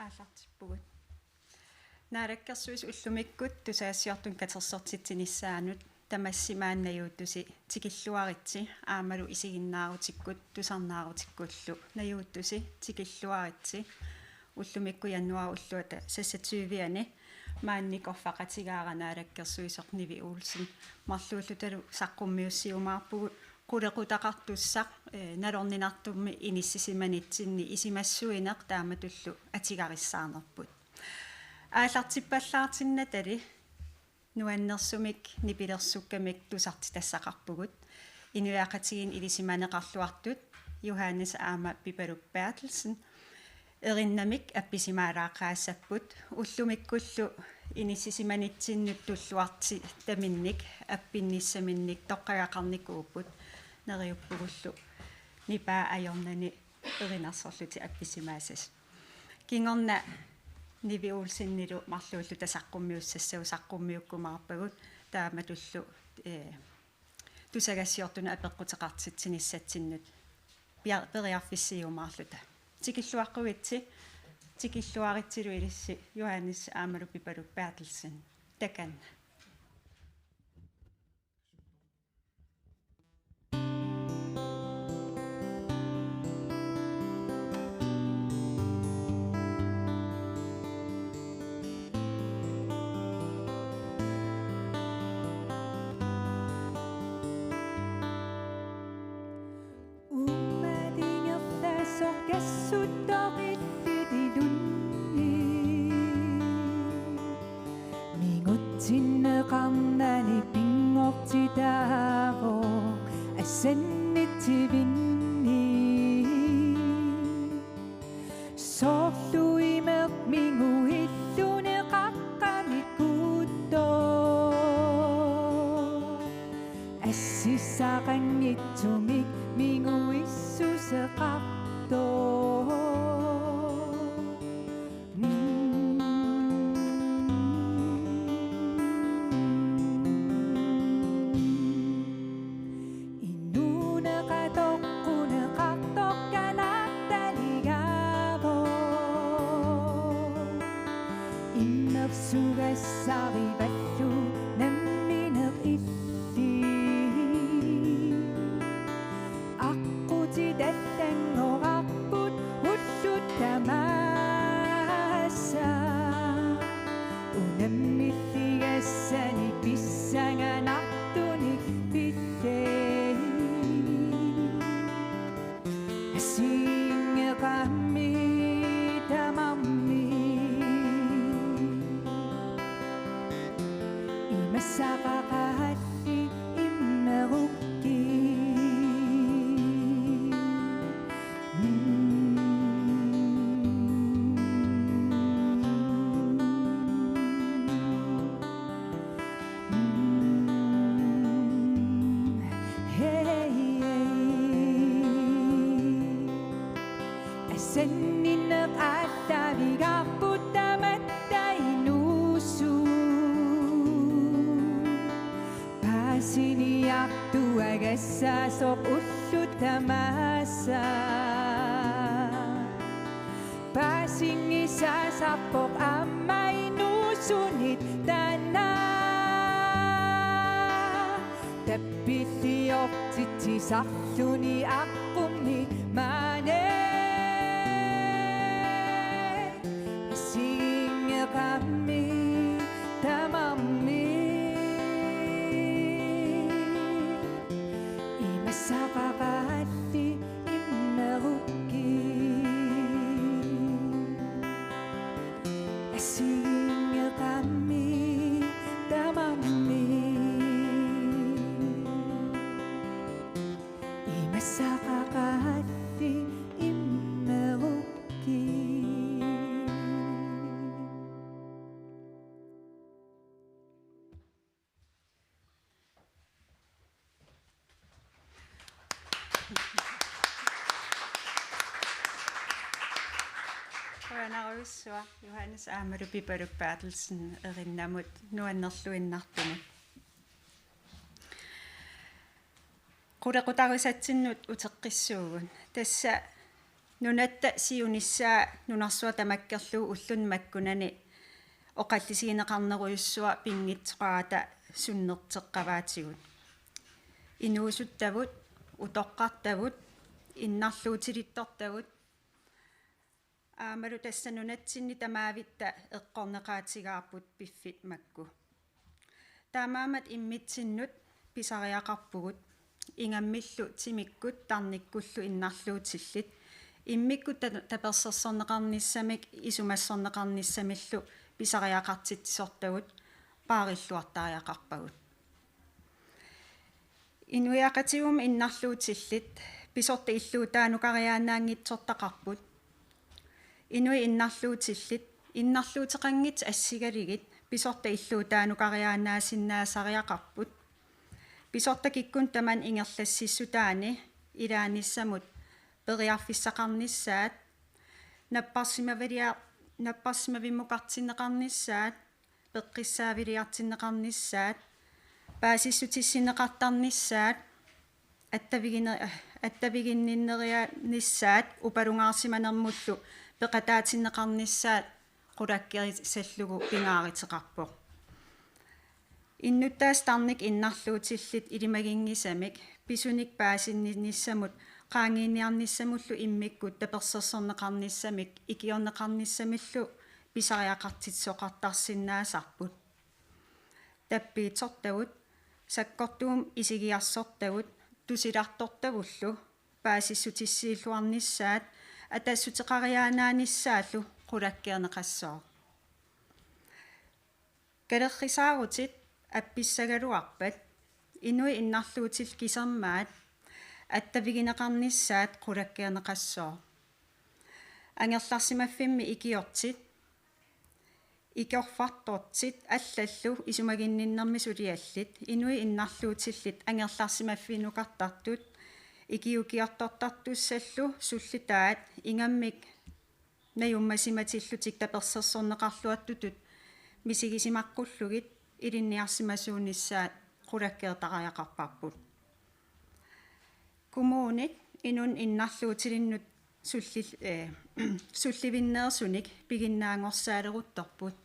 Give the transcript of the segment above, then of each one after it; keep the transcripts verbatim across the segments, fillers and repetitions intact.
Aallartippugut. Naalakkersuisut ullumikkut tusagassiortunik katersortitsinissaanut tamassi maani najuuttusi tikilluaritsi aammalu isiginnaarutikkut tusarnaarutikkullu najuuttusi tikilluaritsi ullumikkut januaarip ulluata seksogtyve-ani maani nikorfaqatigaara naalakkersuisoq Nivi Olsen. Marluullutalu saqqummiussiumaarpugut qulequtaqartussaq, eh, nalorninartummi inissisimanitsinni isumassuineq taamatullu atugarissaarnerput. Aallartippallaartinnatali nuannersumik nipilersukkamik tusartitassaqarpugut. Inuiaqatigiinni ilisimaneqarluartut Johannes aamma Pipaluk Berthelsen erinnamik appisimaalaaqqaassapput. Ullumikkullu inissisimanitsinni tulluartitaminnik appinnissaminnik toqqagaqarnikuupput, neriuppugullu nipaa ajornani erinarsorlutik appisimaasasi. Kingorna Nivi Olsenilu marluulluta saqqummiussassagut saqqummiukkumaarpagut, taamatullu, eh, tusagassiortunut apeqquteqartitsinissatsinnut pia-, periarfissiiumaarluta. Tikilluaqqugitsi, tikilluaritsilu ilissi Johannes aammalu Pipaluk Berthelsen. Takanna. Uummatingerlasoq kassuttoqillit ilunni. Mingutsinneqarnani pinngortitaavoq assannitsivinni. Soorlu imeq minguilluni qaqqamikkuuttoq. Assissaqanngitsumik minguissuseqartoq. Mm. Inuuneqatoqquneqartoq kanartaligaavoq. Immersugassarivallu nammineq illit. Aqqutit allanngorarput ullut tamaasa. Unammilligassani pissanganartunik pillit. Assigiinngeqammi tamarmik. Imassaqaqaalli immerukkit. Mm. Mm, hey, hey. Assanninneq aallavigaarput tamatta inuusugut. Paasiniartuagassaasoq ullut tamaasa. Paasinngisaasarpoq aamma inuusunit taanna. Tappilliortitsisarluni aqqummi maani. Assigiinngeqammi tamarmik. Imassaqaqaalli immerukkit. Assigiinngeqammi tamarmik. Imassaqaqaalli immerukkit. Qujanarujussuaq Johannes aammalu Pipaluk Berthelsen erinnamut nuannerluinnartumut. Qulequtarisatsinnut uteqqissuugut. Tassa Nunatta siunissaa nunarsuaq tamakkerlugu ulluni makkunani oqallisigineqarnerujussuaq pinngitsoqarata sunnerteqqavaatigut. Inuusuttavut, utoqqartavut, innarluutilittortavut, aammalu tassa nunatsinni tamaavitta eqqorneqaatigaarput piffissaq makku. Taamaammat immitsinnut pisariaqarpugut, ingammillu timikkut tarnikkullu innarluutillit, immikkut ta-, tapersersorneqarnissamik isumassorneqarnissamillu pisariaqartitsisortagut paarilluartariaqarpagut. Inuiaqatigummi innarluutillit pisortat illuutaanukariaannaanngitsortaqarput. Inuit innarluutillit innarluuteqanngitsut assigalugit pisortat illuutaanukariaannaasinnaasariaqarput. Pisortat kikkunnit tamanit ingerlassissutaanni ilaanissamut periarfissaqarnissaat, napparsimavilia-, napparsimavimmukartinneqarnissaat, peqqissaaviliartinneqarnissaat, paasissutissinneqartarnissaat, attavigine-, attaviginninneriarnissaat, upalungaarsimanermullu peqataatinneqarnissaat qulakkeerisallugu pingaaruteqarpoq. Innuttaasut tarnikkut innarluutillit ilimaginngisamik pisunik paasinniarnissamut qaangiiniarnissamullu immikkut tapersersorneqarnissamik ikiorneqarnissamillu pisariaqartitsisoqartarsinnaasarput. Tappiitsortavut, sakkortuumik isigiarsortavut, tusilartortavullu paasissutissiilluarnissaat atassuteqariaannaanissaallu qulakkeerneqassooq. Kalerrisaarutit appissagaluarpat inuit innarluutillit kisermaat attavigineqarnissaat qulakkeerneqassooq. Angerlarsimaffimmi ikiortit, ikorfartortit allallu isumaginninnermi suliallit inuit innarluutillit angerlarsimaffigineqartartut ikiuiartortartussallu sullitaat ingammik najummasimatillutik tapersersorneqarluartutut misigisimaqqullutik ilinniarsimasuunissaat qulakkeertariaqarparput. Kommunit inunnut innarluutilinnut sulli-, eh, sullivinneersunik piginnaanngorsaalerutorput.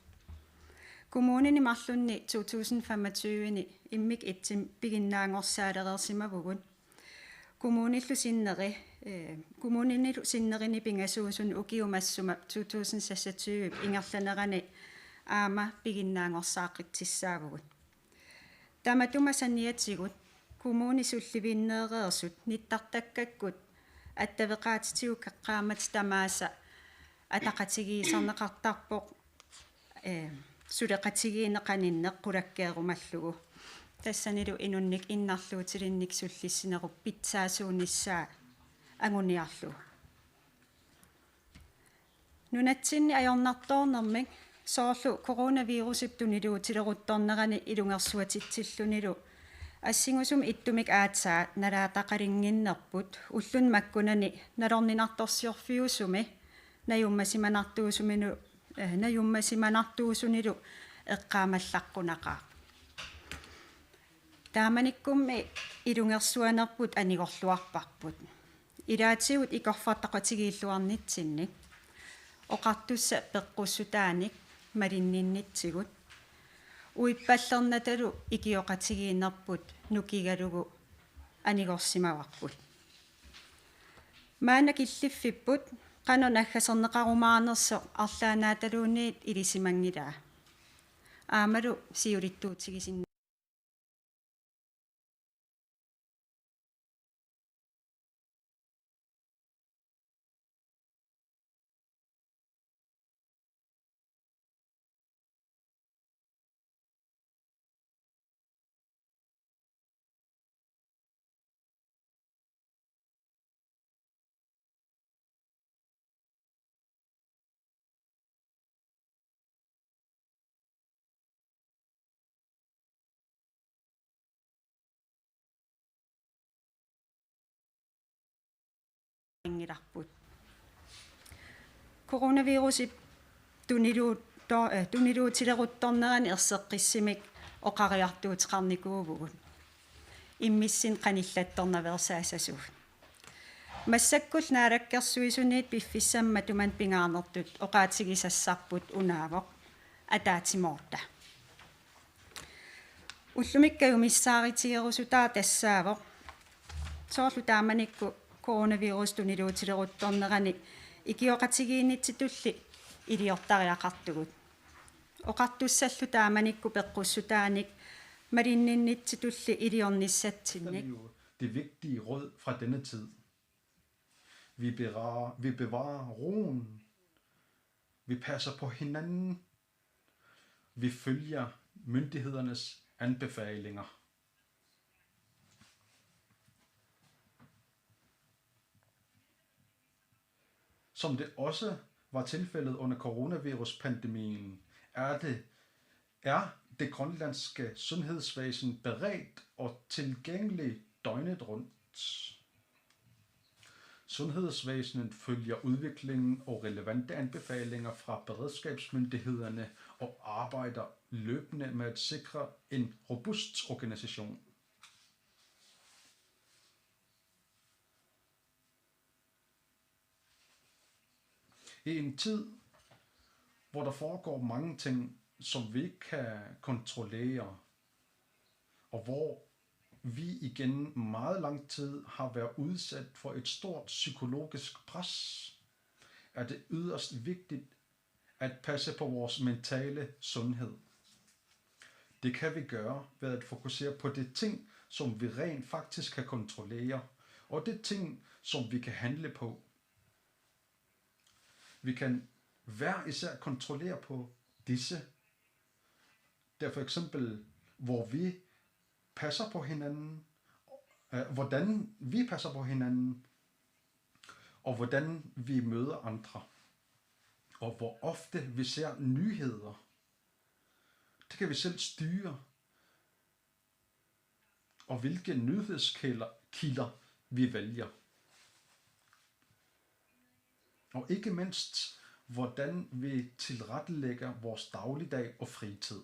Kommunini marlunni to tusind femogtyve-ni immikkut ittumik piginnaanngorsaalereersimavugut. Kommunillu sinneri, eh, kommuninilu sinnerini pingasuusuni ukiumassuma to tusind seksogtyve ingerlanerani aamma piginnaanngorsaaqqitsissaavugut. Tamatuma saniatigut kommunit sullivinneereersut nittartakkakkut attaveqaatitigut eqqaamatit tamaasa ataqatigiisarneqartarpoq, eh, suleqatigiinneq qaninneq qulakkeerumallugu. Tassanilu inunnik innarluutilinnik sullissinerup pitsaasuunissaa anguniarlugu. Nunatsinni ajornartoornermik soorlu coronavirusip tuniluutileruttornerani ilungersuatitsillunilu assingusumik ittumik aatsaat nalaataqalinnginnerput ulluni makkunani nalorninartorsiorfiusumi najummasimanartuusuminu-, eh, najummasimanartuusunilu eqqaamallaqqunaqaaq. Taamanikkummi ilungersuanerput anigorluarparput. Ilaatigut ikorfartoqatigiilluarnitsinni oqartussat peqqussutaanik malinninnitsigut uippallernatalu ikioqatigiinnerput nukigalugu anigorsimavarput. Maanna killiffipput qanoq naggaserneqarumaarnersoq arlaannaataluunniit ilisimanngilaa. Aammalu siulittuutigisin- Coronavirusip tuniluutto-, eh, tuniluutileruttornerani erseqqissumik oqariartuuteqarnikuuvugut. Immissinnut qanillattornaveersaassasugut. Massakkut Naalakkersuisuniit piffissami matuma pingaarnertut oqaatigisassarput unaavoq: Ataatsimoorta. Ullumikkut kajumissaarutigerusutaavoq tassaavoq soorlu taamanikkut coronavirus tuniluutileruttornerani ikioqatigiinnitsitulli iliortariaqartugut. Oqartussallu taamanikkut peqqussutaanik malinninnitsitulli iliornissatsinnik. Det vigtige råd fra denne tid. Vi bevarer, vi bevarer roen. Vi passer på hinanden. Vi følger myndighedernes anbefalinger. Som det også var tilfældet under coronaviruspandemien, er det, er det grønlandske sundhedsvæsen beredt og tilgængelig døgnet rundt. Sundhedsvæsenet følger udviklingen og relevante anbefalinger fra beredskabsmyndighederne og arbejder løbende med at sikre en robust organisation. I en tid, hvor der foregår mange ting, som vi ikke kan kontrollere, og hvor vi igennem meget lang tid har været udsat for et stort psykologisk pres, er det yderst vigtigt at passe på vores mentale sundhed. Det kan vi gøre ved at fokusere på de ting, som vi rent faktisk kan kontrollere, og de ting, som vi kan handle på. Vi kan hver især kontrollere på disse. Det er for eksempel, hvor vi passer på hinanden, øh, hvordan vi passer på hinanden, og hvordan vi møder andre, og hvor ofte vi ser nyheder. Det kan vi selv styre, og hvilke nyhedskilder, kilder vi vælger. Og ikke mindst, hvordan vi tilrettelægger vores dagligdag og fritid.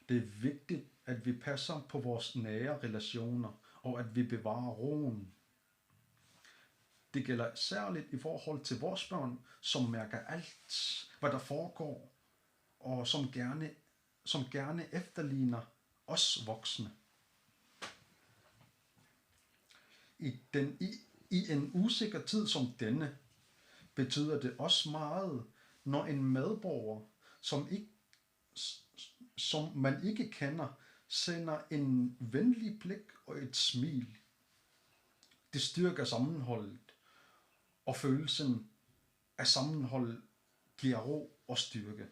Det er vigtigt, at vi passer på vores nære relationer, og at vi bevarer roen. Det gælder særligt i forhold til vores børn, som mærker alt, hvad der foregår, og som gerne, som gerne efterligner os voksne. I den, i, i en usikker tid som denne, betyder det også meget, når en medborger, som ikke, s-, s-, som man ikke kender, sender en venlig blik og et smil. Det styrker sammenholdet, og følelsen af sammenhold giver ro og styrke.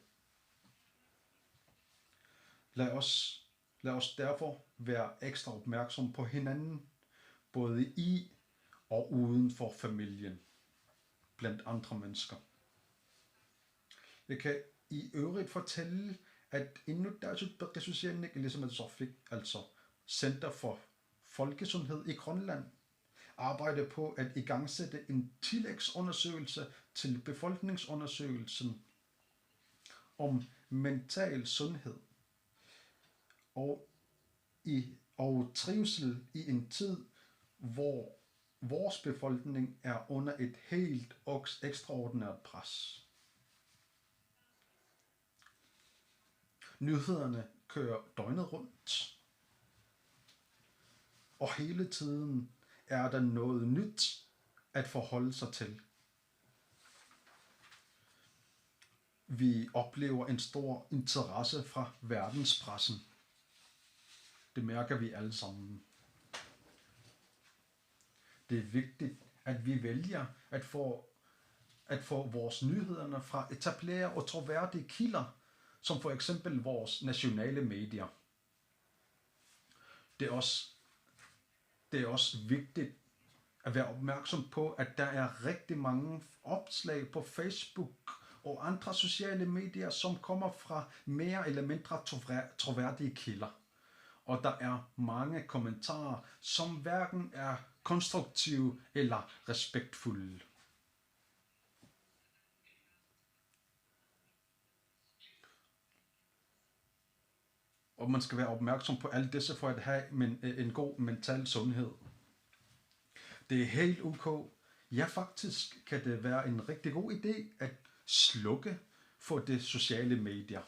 Lad os, lad os derfor være ekstra opmærksom på hinanden, både i og uden for familien, blandt andre mennesker. Jeg kan i øvrigt fortælle, at Inuttaasut Peqqissusiannik Ilisimatusarfik, altså Center for Folkesundhed i Grønland, arbejder på at igangsætte en tillægsundersøgelse til befolkningsundersøgelsen om mental sundhed og, i, og trivsel i en tid, hvor vores befolkning er under et helt oks-, ekstraordinært pres. Nyhederne kører døgnet rundt, og hele tiden er der noget nyt at forholde sig til. Vi oplever en stor interesse fra verdenspressen. Det mærker vi alle sammen. Det er vigtigt, at vi vælger at få, at få vores nyhederne fra etablerede og troværdige kilder, som for eksempel vores nationale medier. Det er også, det er også vigtigt at være opmærksom på, at der er rigtig mange opslag på Facebook og andre sociale medier, som kommer fra mere eller mindre trovær-, troværdige kilder. Og der er mange kommentarer, som hverken er konstruktive eller respektfulde. Og man skal være opmærksom på alt disse for at have men, en god mental sundhed. Det er helt ok. Ja, faktisk kan det være en rigtig god idé at slukke for det sociale medier.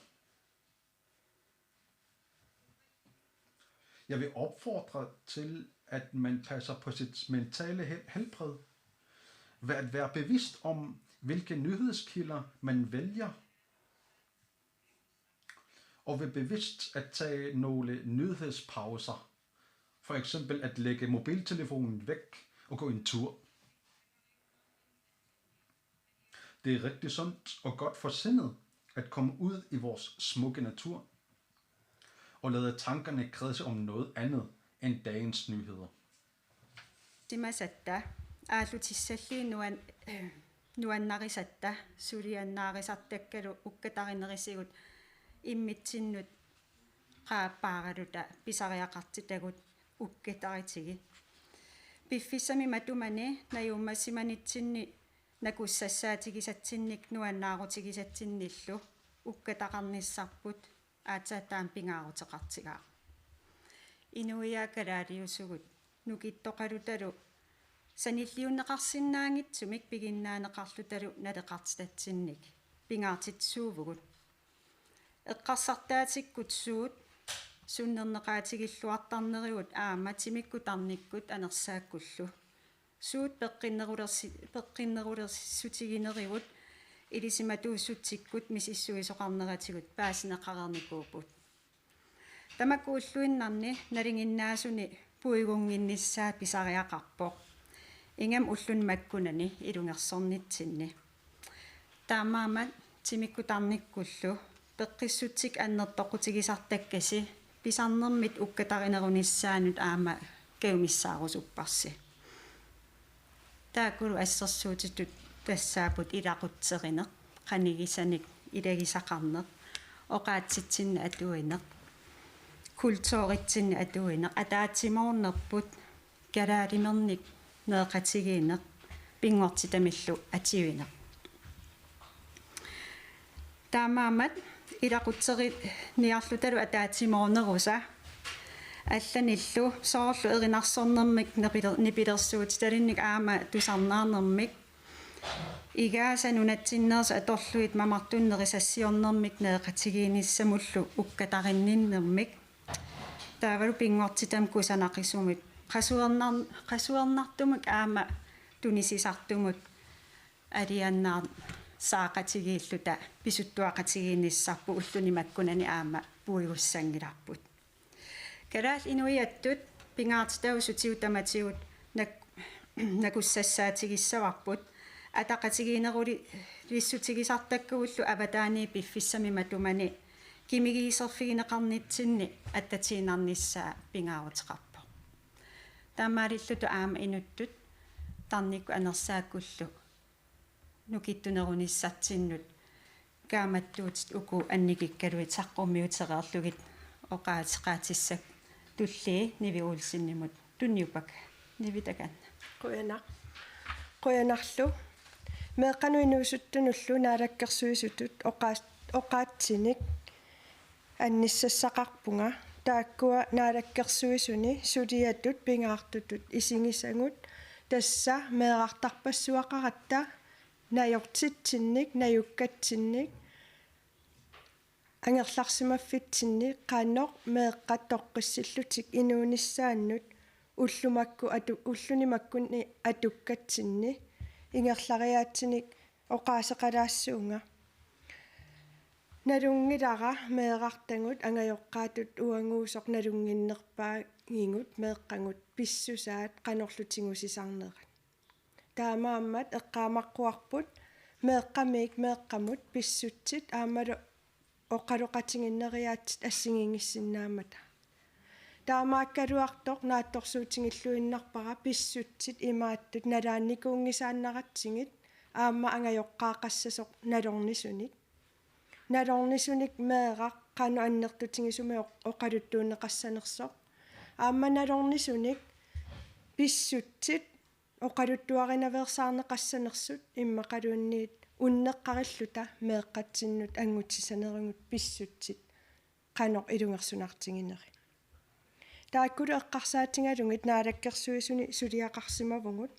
Jeg vil opfordre til, at man passer på sit mentale hel- helbred. Ved at være bevidst om, hvilke nyhedskilder man vælger, og ved bevidst at tage nogle nyhedspauser. For eksempel at lægge mobiltelefonen væk og gå en tur. Det er rigtig sundt og godt for sindet at komme ud i vores smukke natur og lade tankerne kredse om noget andet end dagens nyheder. Timasatta aallutissalli nuan nuannarisatta suliannaarisartakkalu ukkatarinerisigut immitsinnut qaappaaraluta pisariaqartitagut ukkataritigi. Piffissami matumani najuummassimanitsinni nakussassaatigissatsinnik nuannaarutigisatsinnillu ukkataqarnissarput aatsaat taama pingaaruteqartigaaq. Inuiaat kalaaliusugut nukittoqalutalu sanilliunneqarsinnaanngitsumik piginnaaneqarlutalu naleqartitatsinnik pingaartitsisuuvugut. Eqqarsartaatikkut suut sunnerneqaatigilluartarnerigut aamma timikkut tarnikkut anersaakkullu. Suut peqqinnerulersi- peqqinnerulersissutiginerigut ilisimatuussutsikkut misissuisoqarneratigut paasineqareernikuupput. Tamakku ulluinnarni nalinginnaasuni puigunnginnissaa pisariaqarpoq. Ingammik ulluni makkunani ilungersornitsinni. Taamaammat timikkut tarnikkullu peqqissutsit annertoqqutigisartakkasi pisarnermit ukkatarinerunissaanut aamma kajumissaarusupparsi. Taakkulu assersuutitut tassaapput ilaqutserineq, qanigisanik ilagisaqarneq, oqaatsitsinnik atuineq, kulturitsinnik atuineq, ataatsimoornerput, kalaalimernik meeqqatigiinneq, pinngortitamillu atuineq. Taamaammat ilaqutseriniarlutalu ataatsimoornerusa allanillu soorlu erinarsornermik nipiler- nipilersuutitalinnik aamma tusarnaarnermik igaasa nunatsinneersut atorlugit mamartunnerit sassiornermik neeqatigiinnissamullu ukkatarinninnermik taavalu pinngortitami kusanaqisumik qasuernar- qasuernartumik aamma tunisisartumut alianaarsaaqatigiilluta pisuttuaqatigiinnissarput ulluni makkunani aamma puigussanngilarput. Kalaallit inuiattut pingaartitagut sutigut tamatigut nak- nakussassaatigissavarput ataqatigiinnerulissutigisartakkagullu avataaniit piffissami matumani kimigiiserfigineqarnitsinni attatiinnarnissaa pingaaruteqarpoq. Taamaalilluta aamma inuttut tarnikkut anersaakkullu nukittunerunissartinnut kaammattuutit uku annikikkaluit saqqummiutereerlugit oqaaseqaatissat tullii Nivi Olsenimut tunniuppakka. Nivi takanna. Qujanaq. Qujanarlu. Meeqqanut inuusuttunullu naalakkersuisutut oqaas- oqaatsinik annissassaqarpunga taakkua naalakkersuisuni suliatut pingaartutut isigisagut tassa meerartarpassuaqaratta najortitsinnik najukkatsinnik angerlarsimaffitsinni qanoq meeqqat toqqissillutik inuunissaannut ullumakku atu- ulluni makkunni atukkatsinni ingerlariaatsinik oqaaseqalaassuunga. Nalunngilara meerartagut angajoqqaatut uaguusoq nalunnginnerpaagigut meeqqagut pissusaat qanorlu tigusisarnerat. Taamaammat eqqaamaqquarput meeqqamiit meeqqamut pissutsit aammalu oqaloqatigiinneriaatsit assigiinngissinnaammata. Taamaakkaluartoq naatsorsuutigilluinnarpara pissutsit imaattut nalaannikuunngisaannaratsigit aamma angajoqqaaqassasoq nalornisunik. Nalornisunik meeraq qanoq annertutigisumik oq- oqaluttuunneqassanersoq. Aamma nalornisunik pissutsit oqaluttuarinaveersaarneqassanersut immaqaluunniit unneqqarilluta meeqqatsinnut angutissanerugut pissutsit qanoq ilungersunartigineri. Taakkulu eqqarsaatigalugit Naalakkersuisuni suliaqarsimavugut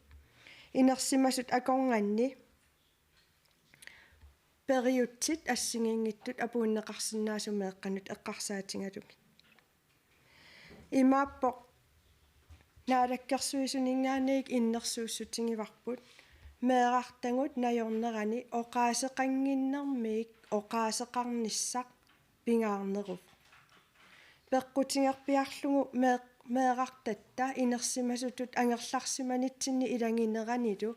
inersimasut akornanni periutsit assigiinngitsut apuunneqarsinnaasut meeqqanut eqqarsaatigalugit. Imaappoq Naalakkersuisuninngaanniit innersuussutigivarput meerartagut najornerani oqaaseqannginnermiik oqaaseqarnissaq pingaarneruvoq. Peqqutigerpiarlugu mee-, meerartatta inersimasutut angerlarsimanitsinni ilagineranilu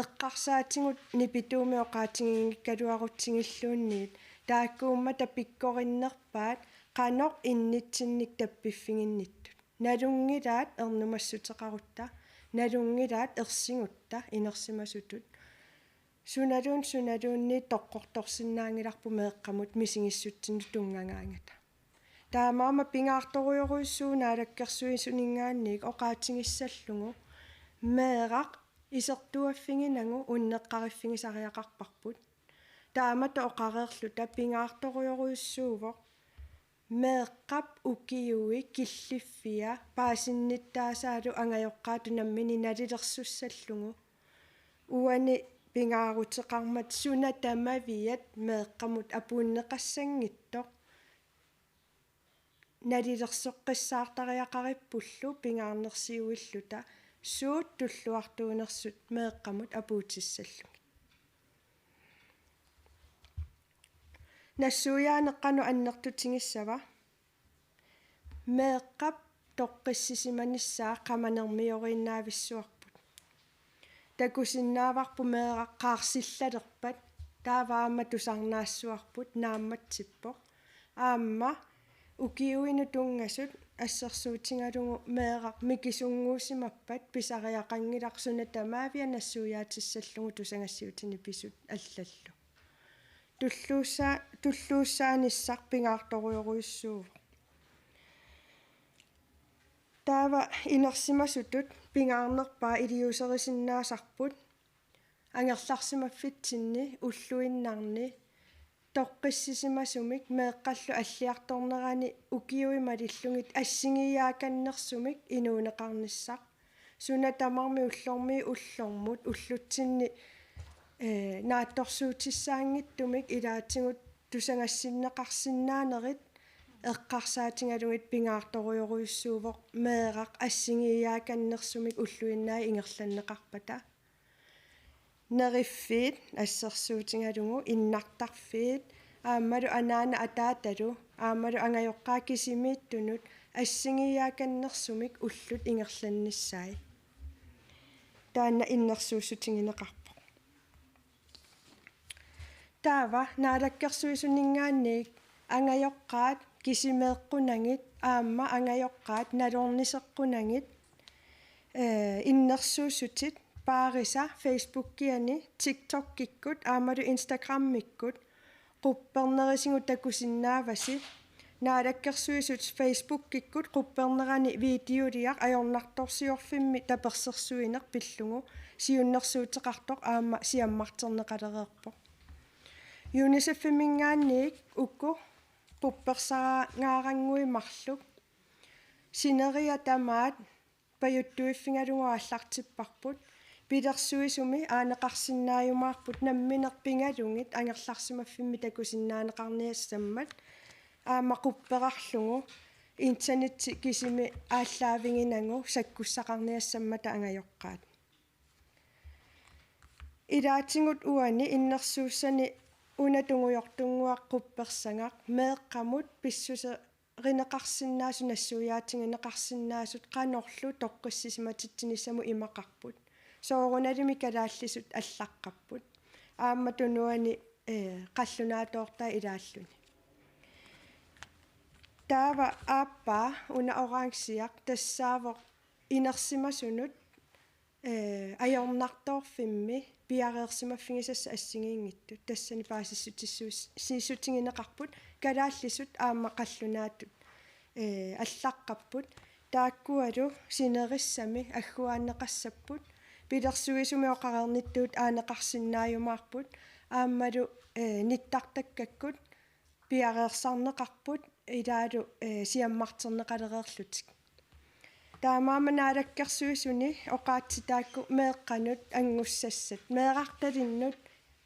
eqqarsaatigut nipituumik oqaatiginngikkaluarutsigilluunniit taakkuummata pikkorinnerpaat qanoq innitsinnik tappiffiginnittut. Nalunngilaat ernumassuteqarutta, nalunngilaat ersigutta inersimasutut. Sunaluunniit sunaluunniit toqqortorsinnaanngilarput meeqqamut misigissutsinnut tunngagaangata. Taamaammat pingaartorujorujussuuvoq Naalakkersuisuninngaanniit oqaatigissallugu meeraq isertuaffiginagu unneqqariffigisariaqarparput. Taamatut oqareerluta pingaartorujorujussuuvoq meeqqap ukiui killiffia paasinnittaasaalu angajoqqaatut nammineq nalilersussallugu. Uani pingaaruteqarmat suna tamaviat meeqqamut apuunneqassanngitsoq nalilersoqqissaartariaqarippullu pingaarnersiuilluta suut tulluartuunersut meeqqamut apuutissallugit. Nassuiaaneq qanoq annertutigissava? Meeqqap toqqissisimanissaa qamanermioriinnaavissuarput. Takusinnaavarput meeraq qaarsillalerpat, taava aamma tusarnaassuarput naammatsippoq. Aamma ukiuinut tunngasut assersuutigalugu meeraq mikisunnguusimappat pisariaqanngilaq suna tamaviat nassuiaatissallugu tusagassiuutini pisut allallu. Tulluussaa-, tulluussaanissaq pingaartorujorujussuuvoq. Taava inersimasutut pingaarnerpaaq iliuuserisinnaasarput angerlarsimaffitsinni ulluinnarni toqqissisimasumik meeqqallu alliartornerani ukiui malillugit assigiiaakannersumik inuuneqarnissaq. Suna tamarmi ullormiit ullormut ullutsinni, ee, naatsorsuutissaanngitsumik ilaatigut tusagassinneqarsinnaanerit eqqarsaatigalugit pingaartorujorujussuuvoq meeraq assigiiaakannersumik ulluinnarni ingerlanneqarpata. Neriffiit assersuutigalugu innartarfiit aammalu anaana ataatalu aammalu angajoqqaat kisimiittunut assigiiaakannersumik ullut ingerlannissaat. Taanna innersuussutigineqarpoq. Taava Naalakkersuisuninngaanniit angajoqqaat kisimeeqqunagit aamma angajoqqaat nalorniseqqunagit, ee, innersuussutit paarisa Facebookiani, TikTokikkut aammalu Instagramikkut quppernerisigut takusinnaavasi. Naalakkersuisut Facebookikkut quppernerani videoliaq ajornartorsiorfimmi tapersersuineq pillugu siunnersuuteqartoq aamma siammarterneqalereerpoq. UNICEF-iminngaanniit uku quppersarangaarannguit marluk sineriak tamaat pajuttuiffigalugu aallartipparput. Pilersuisumi aaneqarsinnaajumaarput nammineq pigalugit angerlarsimaffimmi takusinnaaneqarniassammat aamma qupperarlugu internetti kisimi aallaaviginagu sakkussaqarniassammata angajoqqaat. Ilaatigut uani innersuussani una tungujortunnguaq quppersagaq meeqqamut pissuse- rineqarsinnaasut nassuiaatigineqarsinnaasut qanorlu toqqissisimatitsinissannut imaqarput. Soorunalimi kalaallisut allaqqapput. Aamma tunuani, ee, qallunaatoortaa ilaalluni. Taava aappaa una orangiaq tassaavoq inersimasunut ee, ajornartoorfimmi piareersimaffigisassat assigiinngitsut. Tassani paasissutissuus-, siissutigineqarput kalaallisut aamma qallunaatut, ee, allaqqapput. Taakkualu sinerissami agguaanneqassapput. Pilersuisumi oqareernittut aaneqarsinnaajumaarput. Aammalu, ee, nittartakkakkut piareersarneqarput, ilaalu, eh, siammarterneqalereerlutik. Taamaammat naalakkersuisuni oqaatsit taakku meeqqanut anngussassat, meerartalinnut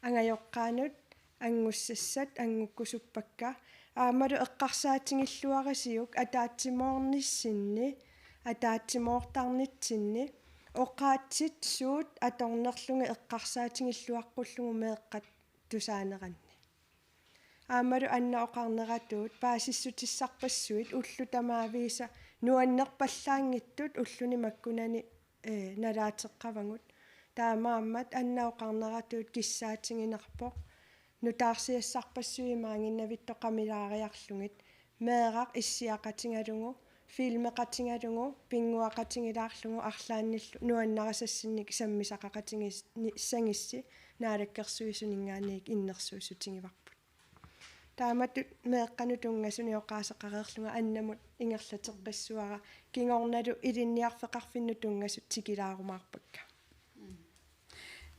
angajoqqaanut anngussassat anngukkusuppakka. Aammalu eqqarsaatigilluarisiuk ataatsimoornissinni, ataatsimoortarnitsinni oqaatsit suut atornerlugit eqqarsaatigilluaqqullugu meeqqat tusaaneranni. Aammalu Anna oqarneratuut paasissutissarpassuit ullut tamaavisa nuannerpallaanngitsut ulluni makkunani, eh, nalaateqqavagut. Taamaammat Anna oqarneratuut kissaatiginarpoq nutaarsiassarpassuit imaanginnavittoqamilaariarlugit, meeraq issiaqatigalugu, filmeqatigalugu, pinnguaqatigilaarlugu arlaannillu nuannarisassinnik sammisaqaqatigissagissi Naalakkersuisuninngaanniit innersuussutigivarput. Taamatut meeqqanut tunngasunik oqaaseqareerlunga Annamut ingerlateqqissuara, kingornalu ilinniarfeqarfinnut tunngasut tikilaarumaarpakka.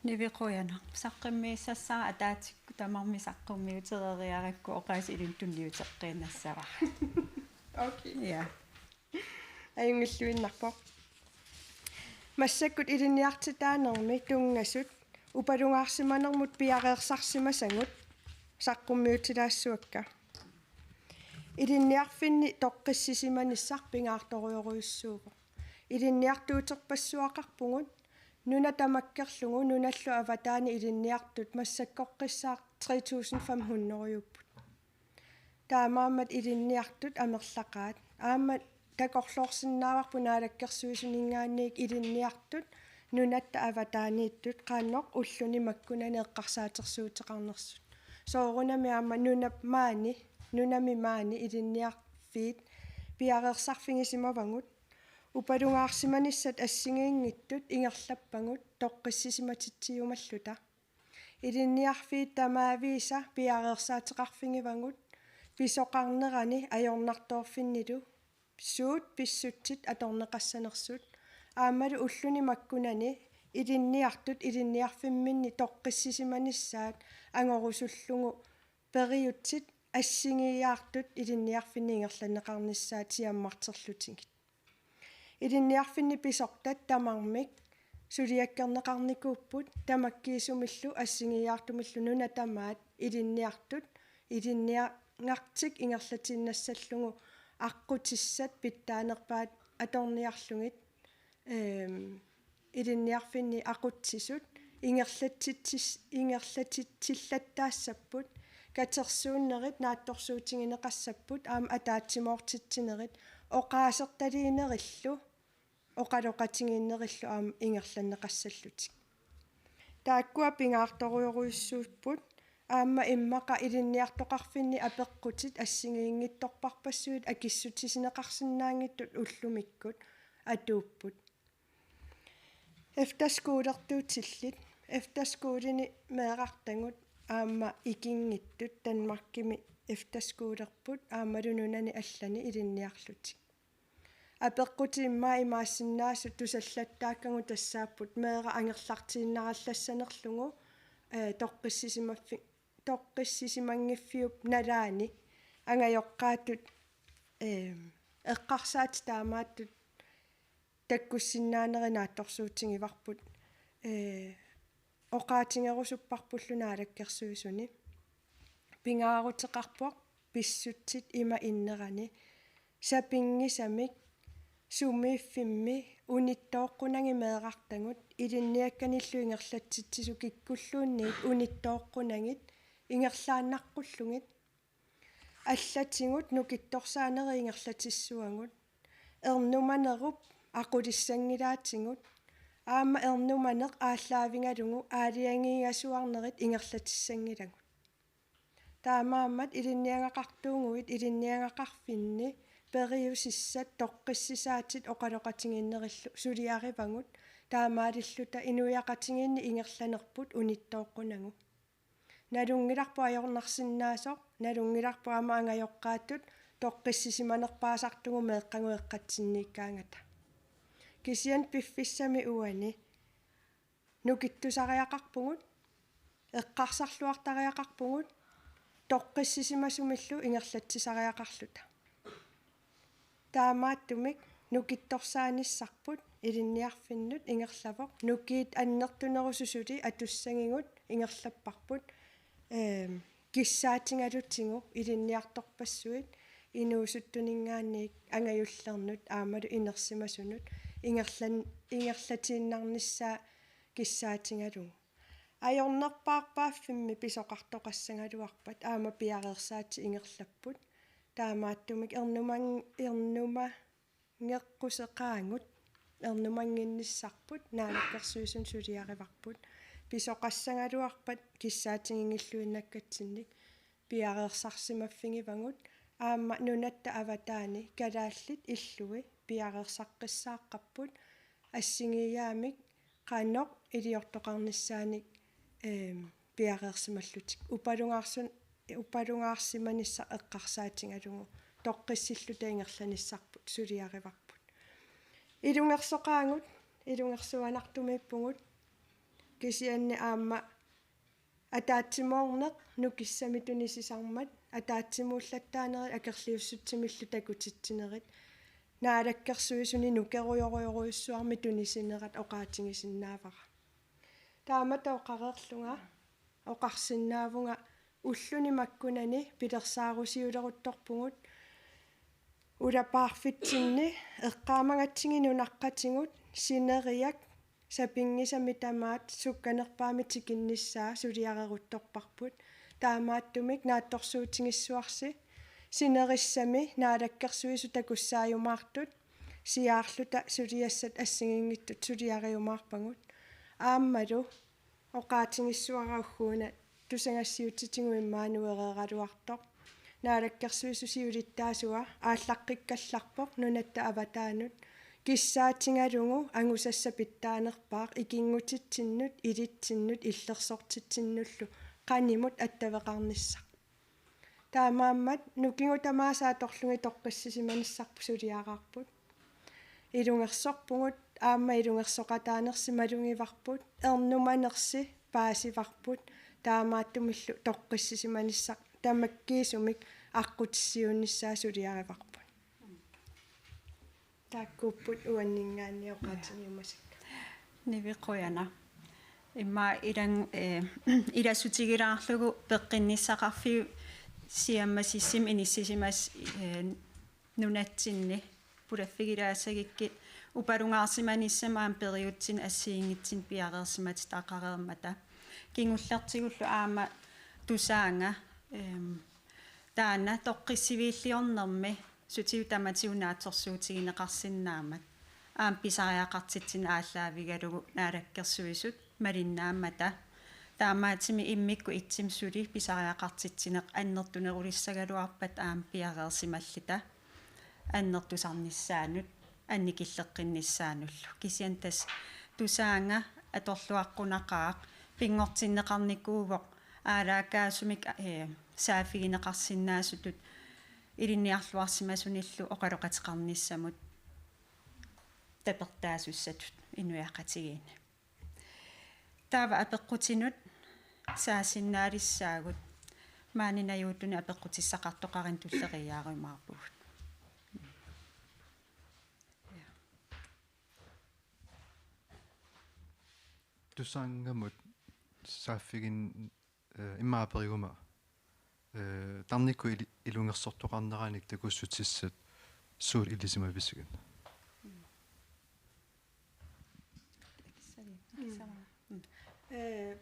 Nivi, qujanaq. Saqqummiussassara, ataatsikkut tamarmik saqqummiutereeriarakku oqaaseq ilinnut tunniuteqqiinnassavara. Okay. Ja. Ajunngilluinnarpoq. Massakkut ilinniartitaanermi tunngasut upalungaarsimanermut piareersarsimasagut saqqummiutilaassavakka. Ilinniarfinni toqqissisimanissaq pingaartorujorujussuuvoq. Ilinniartuuterpassuaqarpugut nuna tamakkerlugu nunallu avataani ilinniartut massakkoqqissaaq tre tusind fem hundrediupput. Taamaammat ilinniartut amerlaqaat. Aamma takorloorsinnaavarput Naalakkersuisuninngaanniit ilinniartut nunatta avataaniittut qanoq ulluni makkunani eqqarsaatersuuteqarnersut. Soorunami aamma nunap maani, nunami maani ilinniarfiit piareersarfigisimavagut. Upalungaarsimanissat assigiinngitsut ingerlappagut toqqissisimatitsiumalluta. Ilinniarfiit tamaavisa piareersaateqarfigivagut pisoqarnerani ajornartoorfinnilu suut pissutsit atorneqassanersut. Aammalu ulluni makkunani ilinniartut ilinniarfimminni toqqissisimanissaat angorusullugu periutsit assigiiaartut ilinniarfinni ingerlanneqarnissaat siammarterlutigit. Ilinniarfinni pisortat tamarmik suliakkerneqarnikuupput tamakkiisumillu assigiiaartumillu nuna tamaat ilinniartut ilinniagartik ingerlatiinnassallugu aqqutissat pitsaanerpaat atorniarlugit, ehm, ilinniarfinni aqutsisut ingerlatitsis-, ingerlatitsillattaassapput, katersuunnerit naatsorsuutigineqassapput aamma ataatsimoortitsinerit oqaasertaliinerillu oqaloqatigiinnerillu aamma ingerlanneqassallutik. Taakkua pingaartorujorujussuupput, aamma immaqa ilinniartoqarfinni apeqqutit assigiinngitsorpassuit akissutisineqarsinnaanngitsut ullumikkut atuupput. Efterskolertuutillit, efterskolini meerartagut aamma ikinngitsut Danmarkimi efterskolerput aammalu nunani allani ilinniarlutik. Apeqqutit immaqa imaassinnaasut tusallattaakkagut tassaapput meeraq angerlartiinnarallassanerlugu, eh, toqqissisimaffi-, toqqissisimanngiffiup nalaani angajoqqaatut, eh, eqqarsaatit taamaattut takkussinnaanerit naatsorsuutigivarput, eh, oqaatigerusupparpullu Naalakkersuisuni. Pingaaruteqarpoq pissutsit ima innerani sapinngisamik sumiiffimmi unittooqqunagit meerartagut ilinniakkanillu ingerlatsitsisut kikkulluunniit unittooqqunagit ingerlaannaqqullugit. Allatigut nukittorsaanerit ingerlatissavagut. Ernumanerup aqulissanngilaatigut. Aamma ernumaneq aallaavigalugu aalajangiigasuarnerit ingerlatissanngilagut. Taamaammat ilinniagaqartuuguit ilinniagaqarfinni periusissat toqqissisaatit oqaloqatigiinnerillu suliarivagut, taamaalilluta inuiaqatigiinni ingerlanerput unittooqqunagu. Nalunngilarput ajornarsinnaasoq, nalunngilarput aamma angajoqqaatut toqqissisimanerpaasartugut meeqqagut eqqatsinniikkaangata. Kisianni piffissami uani nukittusariaqarpugut, eqqarsarluartariaqarpugut, toqqissisimasumillu ingerlatsisariaqarluta. Taamaattumik nukittorsaanissarput ilinniarfinnut ingerlavoq. Nukiit annertunerusut suli atussagigut ingerlapparput. Ehm, kissaatigalutigu ilinniartorpassuit inuusuttuninngaanniit angajullernut aammalu inersimasunut ingerlan-, ingerlatiinnarnissaa kissaatigalugu. Ajornerpaarpaaffimmi pisoqartoqassagaluarpat aamma piareersaatit ingerlapput. Taamaattumik ernuman-, ernuma- ngeqquseqaagut ernumannginnissarput Naalakkersuisuni suliarivarput. Pisoqassagaluarpat kissaatiginngilluinnakkatsinnik piareersarsimaffigivagut, aamma nunatta avataani kalaallit illui piareersaqqissaaqqapput assigiiaamik qanoq iliortoqarnissaanik, eem, piareersimallutik. Upalungaarsun-, upalungaarsimanissaq eqqarsaatigalugu toqqissilluta ingerlanissarput suliarivarput. Ilungersoqaagut, ilungersuanartumiippugut, kisianni aamma ataatsimoorneq nukissamik tunisisarmat, ataatsimuullattaanerit akerliussutsimillu takutitsinerit, Naalakkersuisuni nukerujorujorujussuarmik tunisinerat oqaatigisinnaavara. Taamatut oqareerlunga oqarsinnaavunga ulluni makkunani pilersaarusiuleruttorpugut ulapaarfitsinni eqqaamagatsigit nunaqqatigut sineriak sapinngisamik tamaat sukkanerpaamik tikinnissaa suliareruttorparput. Taamaattumik naatsorsuutigissuarsi sinerissami Naalakkersuisut takussaajumaartut siaarluta suliassat assigiinngitsut suliariumaarpagut. Aammalu oqaatigissuara ugguuna tusagassiuutitigut immaqa nuereeraluartoq. Naalakkersuisut siulittaasuat aallaqqikkallarpoq nunatta avataanut kissaatigalugu angusassat pitsaanerpaaq ikinngutitsinnut, ilitsinnut, illersortitsinnullu qanimut attaveqarnissaq. Taamaammat nukigut tamaasa atorlugit toqqissisimanissarput suliaraarput. Ilungersorpugut aamma ilungersoqataanersut malugivarput, ernumanersut paasivarput, taamaattumillu toqqissisimanissaq tamakkiisumik aqqutissiuunnissaa suliarivarput. Taakkuupput uanninngaanniit oqaatigiumasakka. Nivi, qujanaq. Immaqa ilan-, eh, ilassutigilaarlugu peqqinnissaqarfiup siammasissumik inissisimas-, eh, nunatsinni pulaffigilaassagikku upalungaarsimanissamut aamma periutsinni assigiinngitsunik piareersimatitaqareermata. Kingullertigullu aamma Tusaannga, ehm, taanna toqqissiviilliornermi sutigut tamatigut naatsorsuutigineqarsinnaammat aamma pisariaqartitsineq aallaavigalugu Naalakkersuisut malinnaammata. Taamaattumik immikkut ittumik suli pisariaqartitsineq annertunerulissagaluarpat aamma piareersimalluta annertusarnissaanut annikilleqqinnissaanullu. Kisianni tassa Tusaannga atorluaqqunaqaaq, pinngortinneqarnikuuvoq aalaakaasumik, eh, saaffigineqarsinnaasutut ilinniarluarsimasunillu oqaloqateqarnissamut tapertaasussatut inuiaqatigiinni. Taava apeqqutinut saasinnaalissaagut, maani Najuuttuni apeqqutissaqartoqarani tulleriiaarumaarpugut. Tusaanngamut saaffigin-, eh, immaqa aperiguma, eh, tarnikkut ili-, ilungersortoqarneranik takussutissat suut ilisimavisigit? Mm. Eh,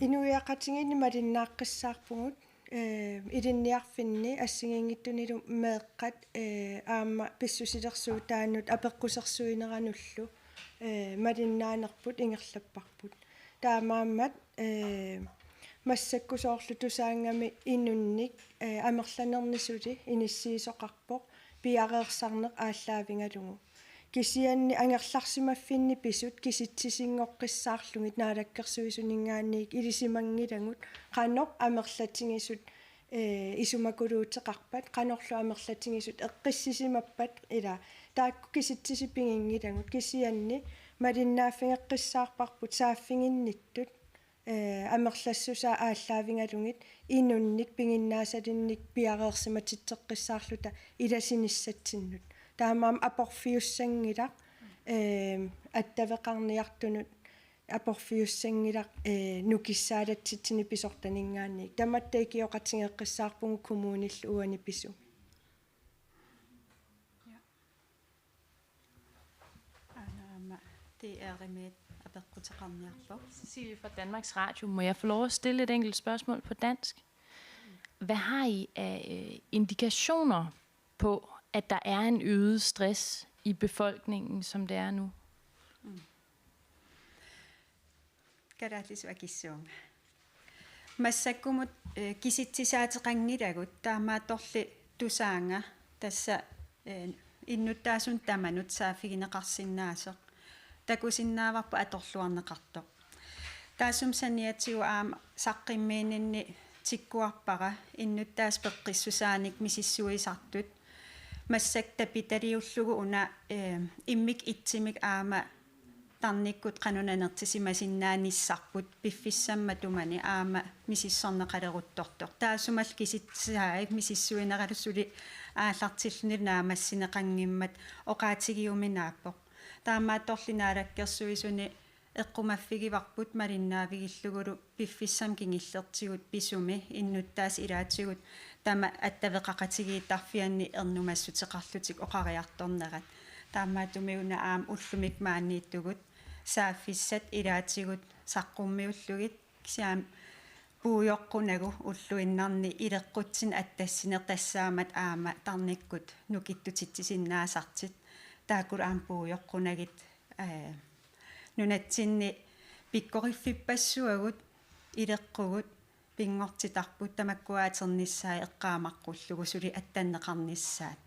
inuiaqatigiinni malinnaaqqissaarpugut, eh, ilinniarfinni assigiinngitsunilu meeqqat, eh, aamma pissusilersuutaannut apeqqusersuineranullu, eh, malinnaanerput ingerlapparput. Taamaammat, eh, massakkut soorlu Tusaanngami inunnik, eh, amerlanerni suli inissiisoqarpoq piareersarneq aallaavigalugu. Kisianni angerlarsimaffinni pisut kisitsisinngoqqissaarlugit Naalakkersuisuninngaanniit ilisimanngilagut qanoq amerlatigisut, eh, isumakuluuteqarpat, qanorlu amerlatigisut eqqissisimappat, ila taakku kisitsisit piginngilagut, kisianni malinnaaffigeqqissaarparput saaffiginnittut Ee, amerlassusaa aallaavigalugit inunnik piginnaasalinnik piareersimatitseqqissaarluta ilasinissatsinnut. Taamaammat aporfiussanngilaq, ee, attaveqarniartunut aporfiussanngilaq, ee, nukissaalatsitsineq pisortaninngaanniit. Tamatta ikioqatigeeqqissaarpugut kommunillu uani pisumi. Ja. Aana aamma D R-imiit apeqquteqarniarpoq. Cecilie fra Danmarks Radio. Må jeg få lov at stille et enkelt spørgsmål på dansk? Hvad har I af øh, indikationer på, at der er en øget stress i befolkningen, som det er nu? Kalaallisut akissuunga. Massakkumut, eh, kisitsisaateqanngilagut, taamaattorli tusaanga tassa, eh, innuttaasunut tamanut saaffigineqarsinnaasoq. Takusinnaavarput atorluarneqartoq. Taassuma saniatigut aamma saqqummiininni tikkuarpara innuttaasut peqqissusaanik misissuisartut. Massakkut tapitaliullugu una, eh, immikkut ittumik aamma tarnikkut qanoq nanertusimasinnaanissarput piffissami matumani aamma misissorneqaleruttortoq. Taassumalu kisitsisaanik misissuinerallu suli aallartilluni naammassineqanngimmat oqaatigiuminaappoq. Taamaattorli Naalakkersuisuni eqqumaffigivarput malinnaavigillugulu piffissami kingullertigut pisumi innuttaasut ilaatigut tamatta attaveqaqatigiittarfianni ernumassuteqarlutik oqariartornerat. Taamaattumik una aamma ullumikkut maaniittugut saaffissat ilaatigut saqqummiullugit kisianni puigoqqunagu ulluinnarni ileqqutsinni attassineq tassaammat aamma tarnikkut nukittutitsisinnaasartut. Taakkulu aamma puigoqqunagit, ee, nunatsinni pikkoriffipassuagut, ileqqugut, pinngortitarput tamakkua atornissaat eqqaamaqqullugu suli attanneqarnissaat.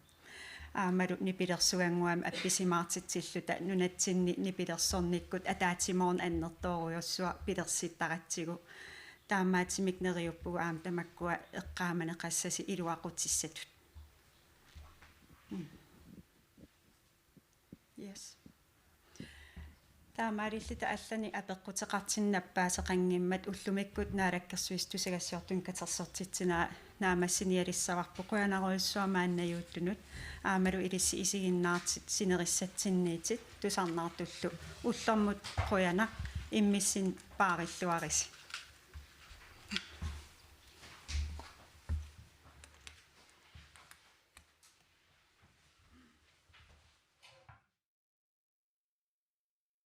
Aammalu nipilersugannguamik appisimaartitsilluta nunatsinni nipilersornikkut ataatsimoorneq annertoorujussuaq pilersittaratsigu. Taamaattumik neriuppugut aamma tamakkua eqqaamaneqassasut iluaqutissatut. Mm. Yes. Taamaalilluta allanik apeqquteqartinneq nappaasoqanngimmat ullumikkut Naalakkersuisut tusagassiortunut katersortitsinerat naammassinialissavarput, qujanarujussuaq maannajuuttunut aammalu ilissi isiginnaartut sinerissatsinniittut tusarnaartullu. Ullormut qujanaq, immissinnut paarilluarisi.